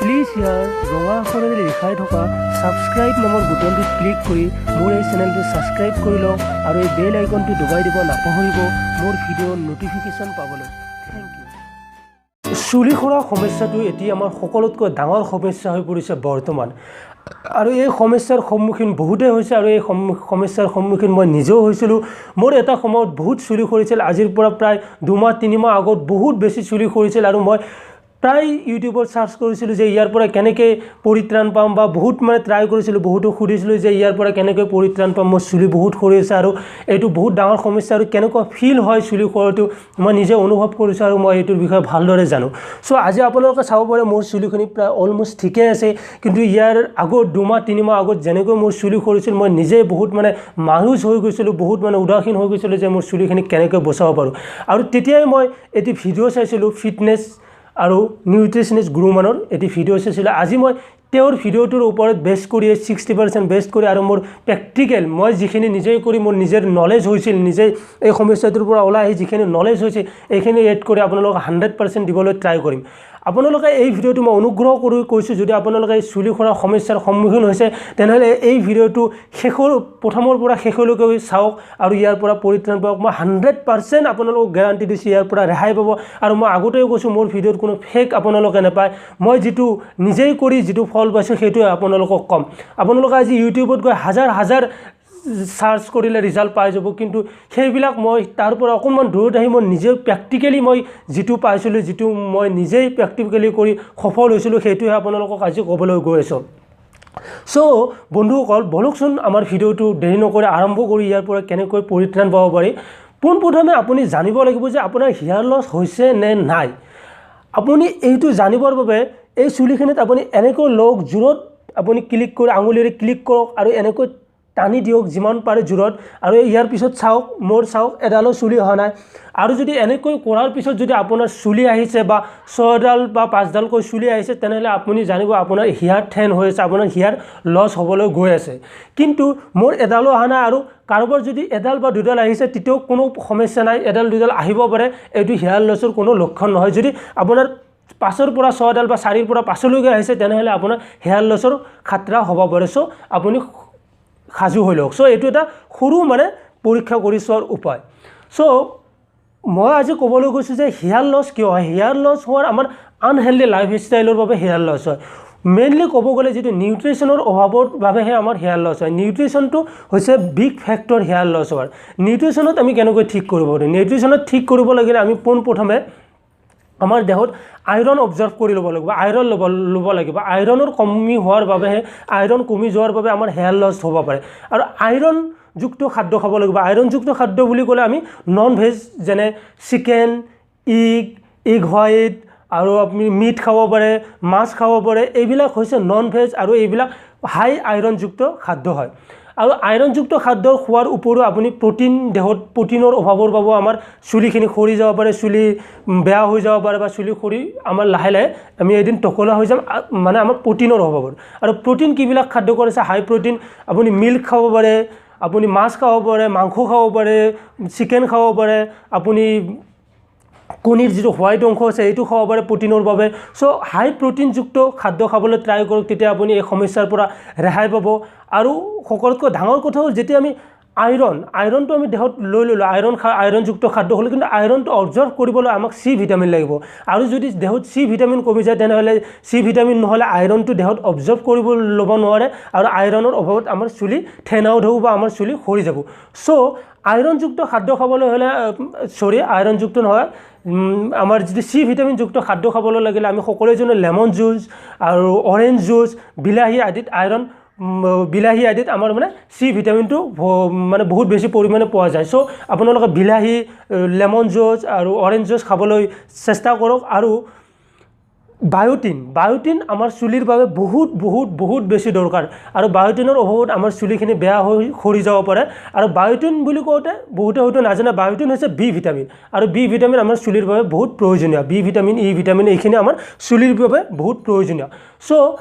Please ইয়াৰ ৰঙা আখৰেৰে লিখাই থকা ছাবস্ক্ৰাইব নামৰ বুটনটোত ক্লিক কৰি মোৰ এই চেনেলটো ছাবস্ক্ৰাইব কৰি লওক আৰু এই বেল আইকনটো দবাই দিব নাপাহৰিব মোৰ ভিডিঅ'ৰ ন'টিফিকেশ্যন পাবলৈ। Thank you. চুলি সৰা সমস্যাটো এতিয়া আমাৰ সকলোতকৈ ডাঙৰ সমস্যা হৈ পৰিছে বৰ্তমান, আৰু এই সমস্যাৰ সন্মুখীন বহুতেই হৈছে আৰু এই সমস্যাৰ সন্মুখীন মই নিজেও হৈছিলোঁ। মোৰ এটা সময়ত বহুত চুলি সৰিছিল। আজিৰ পৰা প্ৰায় 2 মাহ 3 মাহ আগত বহুত বেছি চুলি সৰিছিল আৰু মই প্ৰায় ইউটিউবত চাৰ্চ কৰিছিলোঁ যে ইয়াৰ পৰা কেনেকৈ পৰিত্ৰাণ পাম, বা বহুত মানে ট্ৰাই কৰিছিলোঁ, বহুতো সুধিছিলোঁ যে ইয়াৰ পৰা কেনেকৈ পৰিত্ৰাণ পাম, মোৰ চুলি বহুত সৰি আছে আৰু এইটো বহুত ডাঙৰ সমস্যা আৰু কেনেকুৱা ফিল হয় চুলি সৰাটো মই নিজে অনুভৱ কৰিছোঁ আৰু মই এইটোৰ বিষয়ে ভালদৰে জানো। চ' আজি আপোনালোকে চাব পাৰে, মোৰ চুলিখিনি প্ৰায় অলমষ্ট ঠিকেই আছে। কিন্তু ইয়াৰ আগত 2 মাহ 3 মাহ আগত যেনেকৈ মোৰ চুলি সৰিছিল, মই নিজেই বহুত মানে মায়ুচ হৈ গৈছিলোঁ, বহুত মানে উদাসীন হৈ গৈছিলোঁ যে মোৰ চুলিখিনি কেনেকৈ বচাব পাৰোঁ। আৰু তেতিয়াই মই এটি ভিডিঅ' চাইছিলোঁ, ফিটনেছ আৰু নিউট্ৰিচনিষ্ট গুৰুমানৰ এটি ভিডিঅ' চাইছিলোঁ। আজি মই তেওঁৰ ভিডিঅ'টোৰ ওপৰত বেছ কৰি, 60% বেছ কৰি আৰু মোৰ প্ৰেক্টিকেল মই যিখিনি নিজেই কৰি মোৰ নিজৰ নলেজ হৈছিল, নিজেই এই সমস্যাটোৰ পৰা ওলাই আহি যিখিনি নলেজ হৈছে, এইখিনি এড কৰি আপোনালোকক 100% দিবলৈ ট্ৰাই কৰিম। আপোনালোকে এই ভিডিঅ'টো মই অনুগ্ৰহ কৰি কৈছোঁ, যদি আপোনালোকে এই চুলি সৰা সমস্যাৰ সন্মুখীন হৈছে, তেনেহ'লে এই ভিডিঅ'টো প্ৰথমৰ পৰা শেষলৈকে চাওক আৰু ইয়াৰ পৰা পৰিত্ৰাণ পাওক। মই 100% আপোনালোকক গেৰাণ্টি দিছোঁ, ইয়াৰ পৰা ৰেহাই পাব। আৰু মই আগতেও কৈছোঁ, মোৰ ভিডিঅ'ত কোনো ফেক আপোনালোকে নাপায়। মই যিটো নিজেই কৰি যিটো ফল পাইছোঁ, সেইটোৱে আপোনালোকক ক'ম। আপোনালোকে আজি ইউটিউবত গৈ হাজাৰ হাজাৰ চাৰ্চ কৰিলে ৰিজাল্ট পাই যাব, কিন্তু সেইবিলাক মই তাৰ পৰা অকণমান দূৰত আহি মই নিজে প্ৰেক্টিকেলি মই যিটো পাইছিলোঁ, যিটো মই নিজেই প্ৰেক্টিকেলি কৰি সফল হৈছিলোঁ, সেইটোহে আপোনালোকক আজি ক'বলৈ গৈ আছোঁ। চ' বন্ধুসকল, ব'লকচোন আমাৰ ভিডিঅ'টো দেৰি নকৰি আৰম্ভ কৰি ইয়াৰ পৰা কেনেকৈ পৰিত্ৰাণ পাব পাৰি। পোনপ্ৰথমে আপুনি জানিব লাগিব যে আপোনাৰ হেয়াৰ লছ হৈছে নে নাই। আপুনি এইটো জানিবৰ বাবে এই চুলিখিনিত আপুনি এনেকৈ লওক, জোৰত আপুনি ক্লিক কৰি, আঙুলিৰে ক্লিক কৰক আৰু এনেকৈ টানি দিয়ক যিমান পাৰে জোৰত। আৰু ইয়াৰ পিছত চাওক, মোৰ চাওক, এডালো চুলি অহা নাই। আৰু যদি এনেকৈ কৰাৰ পিছত যদি আপোনাৰ চুলি আহিছে বা ছয়ডাল বা পাঁচডালকৈ চুলি আহিছে, তেনেহ'লে আপুনি জানিব আপোনাৰ হেয়াৰ থিন হৈ আছে, আপোনাৰ হেয়াৰ লছ হ'বলৈ গৈ আছে। কিন্তু মোৰ এডালো অহা নাই। আৰু কাৰোবাৰ যদি এডাল বা দুডাল আহিছে, তেতিয়াও কোনো সমস্যা নাই। এডাল দুডাল আহিব পাৰে, এইটো হেয়াৰ লছৰ কোনো লক্ষণ নহয়। যদি আপোনাৰ পাঁচৰ পৰা ছয়ডাল বা চাৰিৰ পৰা পাঁচলৈকে আহিছে, তেনেহ'লে আপোনাৰ হেয়াৰ লছৰ খাতৰা হ'ব পাৰে। চ' আপুনি সাজু হৈ লওক। চ' এইটো এটা সৰু মানে পৰীক্ষা কৰি চোৱাৰ উপায়। চ' মই আজি ক'বলৈ গৈছোঁ যে হেয়াৰ লছ কিয় হয়। হেয়াৰ লছ হোৱাৰ আমাৰ আনহেল্ডি লাইফ ষ্টাইলৰ বাবে হেয়াৰ লছ হয়। মেইনলি ক'ব গ'লে যিটো নিউট্ৰিশ্যনৰ অভাৱৰ বাবেহে আমাৰ হেয়াৰ লছ হয়। নিউট্ৰিশ্যনটো হৈছে বিগ ফেক্টৰ হেয়াৰ লছ হোৱাৰ। নিউট্ৰিশ্যনত আমি কেনেকৈ ঠিক কৰিব পাৰোঁ? নিউট্ৰিশ্যনত ঠিক কৰিব লাগিলে আমি পোনপ্ৰথমে আমাৰ দেহত আইৰণ এবজৰ্ব কৰি ল'ব লাগিব, আইৰণ ল'ব লাগিব। আইৰণৰ কমি হোৱাৰ বাবেহে, আইৰণ কমি যোৱাৰ বাবে আমাৰ হেয়াৰ লছ হ'ব পাৰে। আৰু আইৰণযুক্ত খাদ্য খাব লাগিব। আইৰণযুক্ত খাদ্য বুলি ক'লে আমি নন ভেজ, যেনে চিকেন, ইগ, ইগ হোৱাইট আৰু আপুনি মিট খাব পাৰে, মাছ খাব পাৰে। এইবিলাক হৈছে নন ভেজ আৰু এইবিলাক হাই আইৰণযুক্ত খাদ্য হয়। আৰু আইৰণযুক্ত খাদ্য খোৱাৰ উপৰিও আপুনি প্ৰ'টিন, দেহত প্ৰ'টিনৰ অভাৱৰ বাবেও আমাৰ চুলিখিনি সৰি যাব পাৰে, চুলি বেয়া হৈ যাব পাৰে বা চুলি সৰি আমাৰ লাহে লাহে আমি এদিন টকলা হৈ যাম, মানে আমাৰ প্ৰ'টিনৰ অভাৱত। আৰু প্ৰ'টিন কিবিলাক খাদ্য কৰিছে হাই প্ৰ'টিন? আপুনি মিল্ক খাব পাৰে, আপুনি মাছ খাব পাৰে, মাংস খাব পাৰে, চিকেন খাব পাৰে, আপুনি কণীৰ যিটো হোৱাইট অংশ আছে, সেইটো খাব পাৰে প্ৰ'টিনৰ বাবে। চ' হাই প্ৰ'টিনযুক্ত খাদ্য খাবলৈ ট্ৰাই কৰক, তেতিয়া আপুনি এই সমস্যাৰ পৰা ৰেহাই পাব। আৰু সকলোতকৈ ডাঙৰ কথা হ'ল, যেতিয়া আমি আইৰণটো আমি দেহত লৈ ল'লোঁ, আইৰণযুক্ত খাদ্য হ'লে, কিন্তু আইৰণটো এবজৰ্ব কৰিবলৈ আমাক চি ভিটামিন লাগিব। আৰু যদি দেহত চি ভিটামিন কমি যায়, তেনেহ'লে চি ভিটামিন নহ'লে আইৰণটো দেহত এবজৰ্ব কৰিব ল'ব নোৱাৰে আৰু আইৰণৰ অভাৱত আমাৰ চুলি থিন আউট হ'ব বা আমাৰ চুলি সৰি যাব। চ' আইৰণযুক্ত খাদ্য খাবলৈ হ'লে, চৰি, আইৰণযুক্ত নহয়, আমাৰ যিটো চি ভিটামিনযুক্ত খাদ্য খাবলৈ লাগিলে আমি সকলোৱে জানো লেমন জুচ আৰু অৰেঞ্জ জুচ, বিলাহী আদিত আইৰণ, বিলাহী আদিত আমাৰ মানে চি ভিটামিনটো মানে বহুত বেছি পৰিমাণে পোৱা যায়। চ' আপোনালোকে বিলাহী, লেমন জুচ আৰু অৰেঞ্জ জুচ খাবলৈ চেষ্টা কৰক। আৰু বায়োটিন, বায়োটিন আমাৰ চুলিৰ বাবে বহুত বহুত বহুত বেছি দৰকাৰ আৰু বায়োটিনৰ অভাৱত আমাৰ চুলিখিনি বেয়া হৈ সৰি যাব পাৰে। আৰু বায়োটিন বুলি কওঁতে বহুতে হয়তো নাজানে, বায়োটিন হৈছে বি ভিটামিন আৰু বি ভিটামিন আমাৰ চুলিৰ বাবে বহুত প্ৰয়োজনীয়। বি ভিটামিন, ই ভিটামিন, এইখিনি আমাৰ চুলিৰ বাবে বহুত প্ৰয়োজনীয়। চ'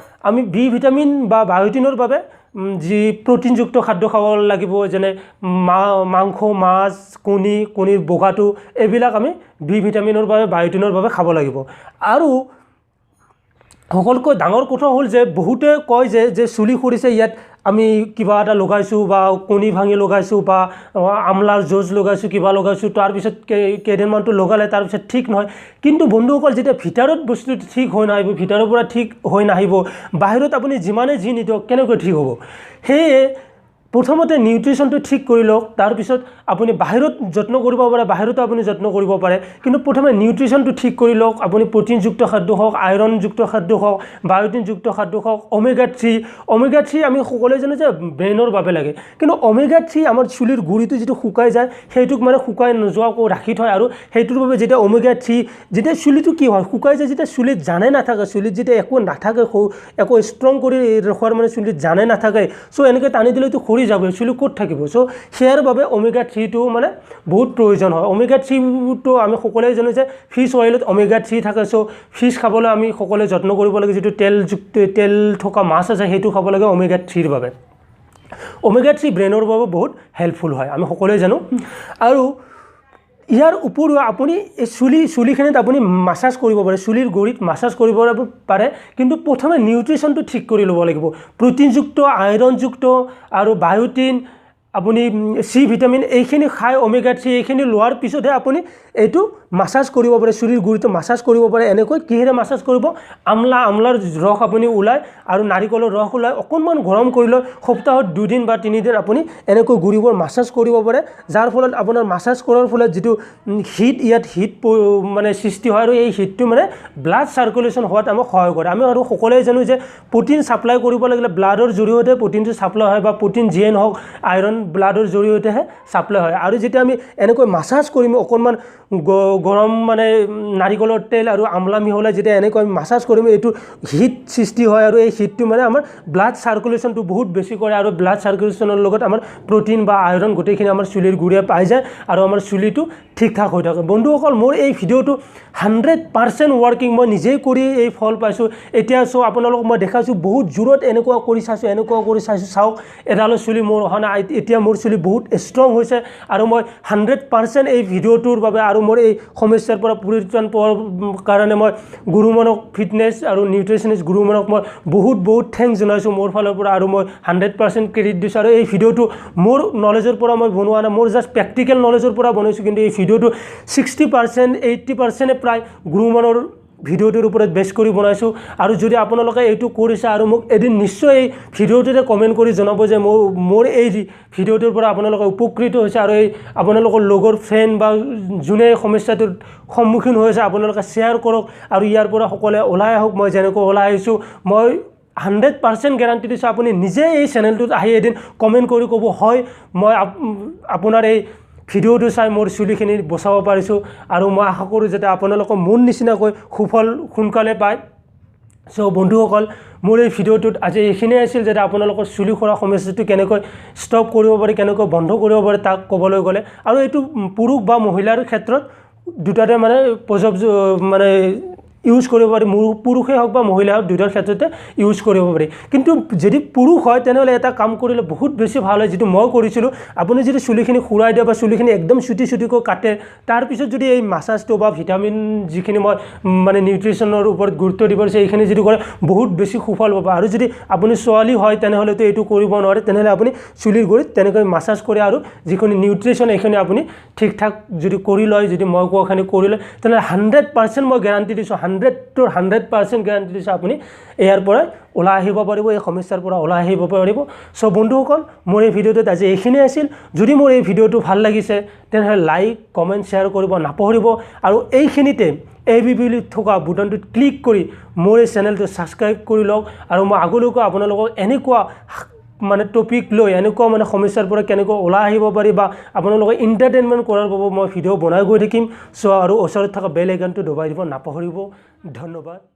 আমি বি ভিটামিন বা বায়োটিনৰ বাবে যি প্ৰ'টিনযুক্ত খাদ্য খাব লাগিব, যেনে মাংস, মাছ, কণী, কণীৰ বগাটো, এইবিলাক আমি বি ভিটামিনৰ বাবে, বায়োটিনৰ বাবে খাব লাগিব। আৰু সকলোতকৈ ডাঙৰ কথা হ'ল যে বহুতে কয় যে চুলি সৰিছে, ইয়াত আমি কিবা এটা লগাইছোঁ বা কণী ভাঙি লগাইছোঁ বা আমলাৰ জুচ লগাইছোঁ, কিবা লগাইছোঁ, তাৰপিছত কেইদিনমানটো লগালে তাৰপিছত ঠিক নহয়। কিন্তু বন্ধুসকল, যেতিয়া ভিতৰত বস্তুটো ঠিক হৈ নাহিব, ভিতৰৰ পৰা ঠিক হৈ নাহিব, বাহিৰত আপুনি যিমানে যি নিদিয়ক কেনেকৈ ঠিক হ'ব? সেয়ে প্ৰথমতে নিউট্ৰিশ্যনটো ঠিক কৰি লওক, তাৰপিছত আপুনি বাহিৰত যত্ন কৰিব পাৰে, বাহিৰতো আপুনি যত্ন কৰিব পাৰে, কিন্তু প্ৰথমে নিউট্ৰিশ্যনটো ঠিক কৰি লওক। আপুনি প্ৰ'টিনযুক্ত খাদ্য খাওক, আইৰণযুক্ত খাদ্য খাওক, বায়'টিনযুক্ত খাদ্য খাওক, অমেগা 3। অমেগা 3 আমি সকলোৱে জানো যে ব্ৰেইনৰ বাবে লাগে, কিন্তু অমেগা 3 আমাৰ চুলিৰ গুৰিটো যিটো শুকাই যায় সেইটোক মানে শুকাই নোযোৱাকৈ ৰাখি থয়। আৰু সেইটোৰ বাবে যেতিয়া অমেগা 3, যেতিয়া চুলিটো কি হয় শুকাই যায়, যেতিয়া চুলিত জানে নাথাকে, চুলিত যেতিয়া একো নাথাকে, একো ষ্ট্ৰং কৰি ৰখাৰ মানে চুলিত জানে নাথাকে, চ' এনেকৈ টানি দিলেতো সৰি যাব, চুলি ক'ত থাকিব? চ' সেয়াৰ বাবে অমেগা 3টো মানে বহুত প্ৰয়োজন হয়। অমেগা 3টো আমি সকলোৱে জানো যে ফিছ অইলত অমেগা 3 থাকে। চ' ফিছ খাবলৈ আমি সকলোৱে যত্ন কৰিব লাগে, যিটো তেলযুক্ত তেল থকা মাছ আছে সেইটো খাব লাগে অমেগা 3ৰ বাবে। অমেগা 3 ব্ৰেইনৰ বাবে বহুত হেল্পফুল হয়, আমি সকলোৱে জানো। আৰু ইয়াৰ উপৰিও আপুনি এই চুলিখিনিত আপুনি মাছাজ কৰিব পাৰে, চুলিৰ গুৰিত মাছাজ কৰিব পাৰে, কিন্তু প্ৰথমে নিউট্ৰিশ্যনটো ঠিক কৰি ল'ব লাগিব। প্ৰ'টিনযুক্ত, আইৰণযুক্ত আৰু বায়'টিন, আপুনি চি ভিটামিন এইখিনি খাই অমেগা 3 এইখিনি লোৱাৰ পিছতহে আপুনি এইটো মাছাজ কৰিব পাৰে, চুলিৰ গুৰিটো মাছাজ কৰিব পাৰে। এনেকৈ কিহেৰে মাছাজ কৰিব? আমলাৰ ৰস আপুনি ওলাই আৰু নাৰিকলৰ ৰস ওলাই অকণমান গৰম কৰি লৈ সপ্তাহত 2 দিন বা 3 দিন আপুনি এনেকৈ গুৰিবোৰ মাছাজ কৰিব পাৰে, যাৰ ফলত আপোনাৰ মাছাজ কৰাৰ ফলত যিটো হিট, ইয়াত হিট মানে সৃষ্টি হয় আৰু এই হিটটো মানে ব্লাড চাৰ্কুলেশ্যন হোৱাত আমাক সহায় কৰে। আমি আৰু সকলোৱে জানো যে প্ৰ'টিন ছাপ্লাই কৰিব লাগিলে ব্লাডৰ জৰিয়তে প্ৰ'টিনটো ছাপ্লাই হয়, বা প্ৰ'টিন যিয়ে নহওক আইৰণ ব্লাডৰ জৰিয়তেহে ছাপ্লাই হয়। আৰু যেতিয়া আমি এনেকৈ মাছাজ কৰিম, অকণমান গৰম মানে নাৰিকলৰ তেল আৰু আমলা মিহলাই যেতিয়া এনেকৈ আমি মাছাজ কৰিম, এইটো হিট সৃষ্টি হয় আৰু এই হিটটো মানে আমাৰ ব্লাড চাৰ্কুলেশ্যনটো বহুত বেছি কৰে আৰু ব্লাড চাৰ্কুলেশ্যনৰ লগত আমাৰ প্ৰ'টিন বা আইৰণ গোটেইখিনি আমাৰ চুলিৰ গুৰিয়ে পাই যায় আৰু আমাৰ চুলিটো ঠিক ঠাক হৈ থাকে। বন্ধুসকল, মোৰ এই ভিডিঅ'টো 100% ৱৰ্কিং, মই নিজেই কৰি এই ফল পাইছোঁ এতিয়া। চ' আপোনালোকক মই দেখাইছোঁ, বহুত জোৰত এনেকুৱা কৰি চাইছোঁ, এনেকুৱা কৰি চাইছোঁ, চাওক এডালো চুলি মোৰ অহা নাই। এতিয়া মোৰ চুলি বহুত ষ্ট্ৰং হৈছে আৰু মই 100% এই ভিডিঅ'টোৰ বাবে আৰু মোৰ এই সমস্যাৰ পৰা পৰিত্ৰাণ পোৱাৰ কাৰণে মই গুৰুমনক ফিটনেছ আৰু নিউট্ৰিচনিষ্ট গুৰুমনক মই বহুত বহুত thanks জনাইছোঁ মোৰ ফালৰ পৰা আৰু মই 100% ক্ৰেডিট দিছোঁ। আৰু এই ভিডিঅ'টো মোৰ নলেজৰ পৰা মই বনোৱা নাই, মোৰ জাষ্ট প্ৰেক্টিকেল নলেজৰ পৰা বনাইছোঁ, কিন্তু এই ভিডিঅ'টো 60%, 80%-এ প্ৰায় গুৰুমনৰ ভিডিঅ'টোৰ ওপৰত বেছ কৰি বনাইছোঁ। আৰু যদি আপোনালোকে এইটো কৰিছে আৰু মোক এদিন নিশ্চয় এই ভিডিঅ'টোতে কমেণ্ট কৰি জনাব যে মোৰ এই ভিডিঅ'টোৰ পৰা আপোনালোকে উপকৃত হৈছে আৰু এই আপোনালোকৰ লগৰ ফ্ৰেণ্ড বা যোনে সমস্যাটোৰ সন্মুখীন হৈ আছে আপোনালোকে শ্বেয়াৰ কৰক আৰু ইয়াৰ পৰা সকলোৱে ওলাই আহক। মই যেনেকৈ ওলাই আহিছোঁ, মই 100% গেৰাণ্টি দিছোঁ, আপুনি নিজে এই চেনেলটোত আহি এদিন কমেণ্ট কৰি ক'ব, হয় মই আপোনাৰ এই ভিডিঅ'টো চাই মোৰ চুলিখিনি বচাব পাৰিছোঁ। আৰু মই আশা কৰোঁ যাতে আপোনালোকে মোৰ নিচিনাকৈ সুফল সোনকালে পায়। চ' বন্ধুসকল, মোৰ এই ভিডিঅ'টোত আজি এইখিনিয়ে আছিল, যাতে আপোনালোকৰ চুলি সৰা সমস্যাটো কেনেকৈ ষ্টপ কৰিব পাৰি, কেনেকৈ বন্ধ কৰিব পাৰি তাক ক'বলৈ গ'লে। আৰু এইটো পুৰুষ বা মহিলাৰ ক্ষেত্ৰত দুটাতে মানে প্ৰযোজ্য, মানে ইউজ কৰিব পাৰি। মোৰ পুৰুষেই হওক বা মহিলাই হওক, দুয়োটাৰ ক্ষেত্ৰতে ইউজ কৰিব পাৰি। কিন্তু যদি পুৰুষ হয় তেনেহ'লে এটা কাম কৰিলে বহুত বেছি ভাল হয়, যিটো মই কৰিছিলোঁ। আপুনি যদি চুলিখিনি খুৰাই দিয়ে বা চুলিখিনি একদম চুটি চুটিকৈ কাটে, তাৰপিছত যদি এই মাছাজটো বা ভিটামিন যিখিনি মই মানে নিউট্ৰিশ্যনৰ ওপৰত গুৰুত্ব দিব দিছোঁ, এইখিনি যদি কৰে বহুত বেছি সুফল পাব। আৰু যদি আপুনি ছোৱালী হয় তেনেহ'লেতো এইটো কৰিব নোৱাৰে, তেনেহ'লে আপুনি চুলিৰ গুৰিত তেনেকৈ মাছাজ কৰে আৰু যিখিনি নিউট্ৰিশ্যন এইখিনি আপুনি ঠিক ঠাক যদি কৰি লয়, যদি মই কোৱাখিনি কৰি লয়, তেনেহ'লে 100% মই গেৰাণ্টি দিছোঁ, 100টোৰ 100% গেৰাণ্টি দিছোঁ, আপুনি ইয়াৰ পৰাই ওলাই আহিব পাৰিব, এই সমস্যাৰ পৰা ওলাই আহিব পাৰিব। চ' বন্ধুসকল, মোৰ এই ভিডিঅ'টোত আজি এইখিনিয়ে আছিল। যদি মোৰ এই ভিডিঅ'টো ভাল লাগিছে তেনেহ'লে লাইক, কমেণ্ট, শ্বেয়াৰ কৰিব নাপাহৰিব আৰু এইখিনিতে এ বি বুলি থকা বুটনটোত ক্লিক কৰি মোৰ এই চেনেলটো ছাবস্ক্ৰাইব কৰি লওক। আৰু মই আগলৈকো আপোনালোকক এনেকুৱা মানে টপিক লৈ, এনেকুৱা মানে সমস্যাৰ পৰা কেনেকৈ ওলাই আহিব পাৰি বা আপোনালোকে এণ্টাৰটেইনমেণ্ট কৰাৰ বাবে মই ভিডিঅ' বনাই গৈ থাকিম। চ' আৰু ওচৰত থকা বেল আইকনটো দবাই দিব নাপাহৰিব। ধন্যবাদ।